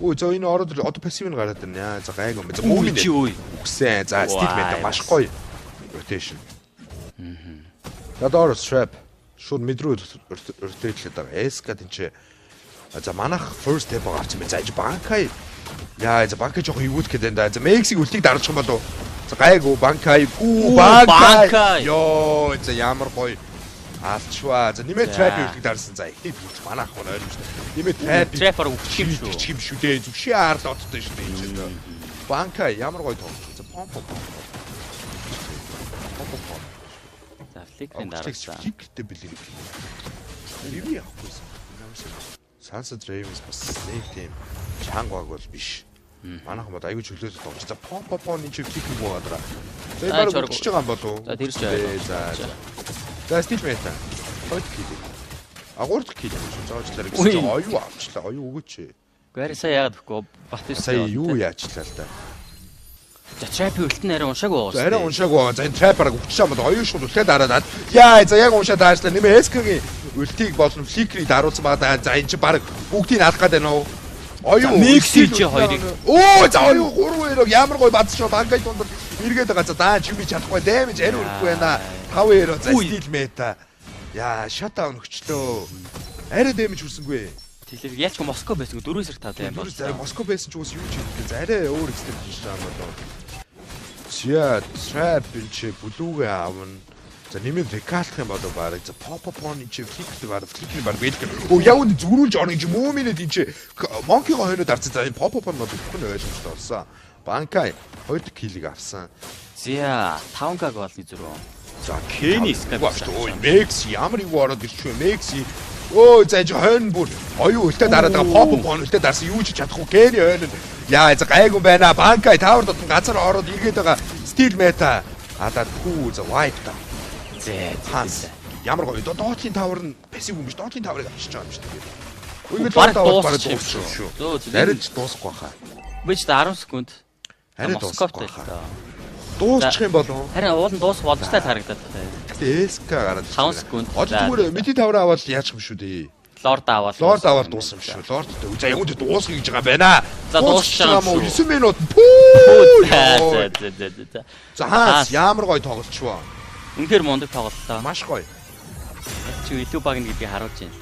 Өө, за, энэ ороод одоо passive нь гараад ирнэ. Яа, за, гайгүй юм. За, мөн чи үй. Үгсэн. За, Steel Meta маш гоё rotation. За, доор trap шууд mid рүү rotate лээд байгаа. SK тэнцээ. За, манах first step авсан байна. За, Банкай. Яа, за, Банкай жоохон эвгүүт гэдэг энэ. За, Мексиг ulti г дарчих юм болов. За, гайгүй Банкай. Үу, Банкай. Йоо, за, ямар гоё алчваа. За, нэмээ trap ulti г дарсан. За, эхний бүрч манах хүн ойлгомжтой. Нэмээ trap Trap-аар өгчих юм шүү. Өгчих юм шүү дээ. Зүгшээ аарлаа оттой шүү дээ энэ чинь. Банкай ямар гоё тоглож. За, пом пом пом. Пом пом пом. За, flicker ийн дарсан. Flicker тэй бэлэг. Юу явахгүйсэн. Ямар шиг. Sunset Ravens бас нэг тийм чанга баг бол биш. Манайхан бод аягүй чөлөөтэй тоглож. За, пом пом пом, энэ чи flicker буугаад байгаа. За, энэ баг өчөж байгаа юм болов уу? За, тэр ч За за. За, Steel Meta. Хоёр дахь kill. А, гурав дахь kill юм шүү. За, уучлаарай гэсэн чи оюу авчлаа. Оюу өгөөч. Гари сая яагаад өгөхгүй бат биш. Сая юу яачлаа л да. За, trap ult нь арай уншаагүй байгаа. Арай уншаагүй байгаа. За, энэ trap-аар өгч юм бол оюун шууд ulti аа дараад. Яа, за, яг уншаа даарчлаа. Нэмээ SK-гийн ulti г болон flicker ийг даруулсан байгаа. За, энэ чи баг бүгдийг алах гээд байна уу? Оюун Мексиг чи хоёрыг. Өө, за, оюун 3 2 ямар гоё бадсан шүү. Банкай дунд эргээд байгаа. За, даа чимий чадахгүй. Damage арай өрөхгүй байна. 5 2. За, Steel Meta. Яа, shutdown өгчлөө. Арай damage хүрсэнгүй. Тэгэхээр ялч Москва байсан 4 сар 5 юм бол. 4 сар Москва байсан ч уус юу ч хийдэг. За, арай өөр extend хийж байгаа юм болоо. Зя, trap энэ чи blue гээ аавна. За, нэмээд recall ах юм болоо бараг. За, pop pop энэ чи flicker баг, flicker баг бэлэг. Өө, яг үнд зүрүүлж орно гэж мөөминэд энэ чи Monkey-го хойнод дарсан. За, энэ pop pop нь бол бүх нь ойлгомжтой болсон. Банкай хоёр дахь kill ийг авсан. Зя, 5К голны зөрөө. За, Kenny Sky. Ой, Мекс ямар юу ороод ирчих вэ? Мекси. Өө, за, энэ хойно бүр оюу ulti ээ дараад байгаа, pop pop ulti ээ дарсан, юу ч чадахгүй. Kenny хойно. Яа, за, гайгүй байна. Банкай tower дотор газар ороод эргээд байгаа. Steel Meta. Алаад пүү, за, wipe та. Зэ. Ханс. Ямар гоё. Доотлын tower нь passive юм биш. Доотлын tower ыг авчиж байгаа юм шүү дээ. Үгүй, Бараг tower бараг дуусчих юм дуусчих шүү. шүү. Зөө зөө. Арай ч дуусахгүй хаа. Би ч 10 секунд. Арай Москватай дуусахгүй л хаа. доо. Дуусчих юм болов. Харин уул нь дуусах боломжтой харагдаад байна. Гэтэ SK гараад. 5 секунд. Одоо зүгээр mid tower аваад яачих юм шүү дээ. Лорд аваад. Лорд аваад дууссан юм шүү. Лорд. За, яг үндэ дуусгах гэж байгаа байна. За, дуусчих юм уу? юм шүү. 9 минут. Пүү. За за за за за. За, хаас ямар гоё тоглолчвоо. Үнэхээр мундаг тоглолтоо. Маш гоё. Чи илүү баг гэдгийг харуулж байна.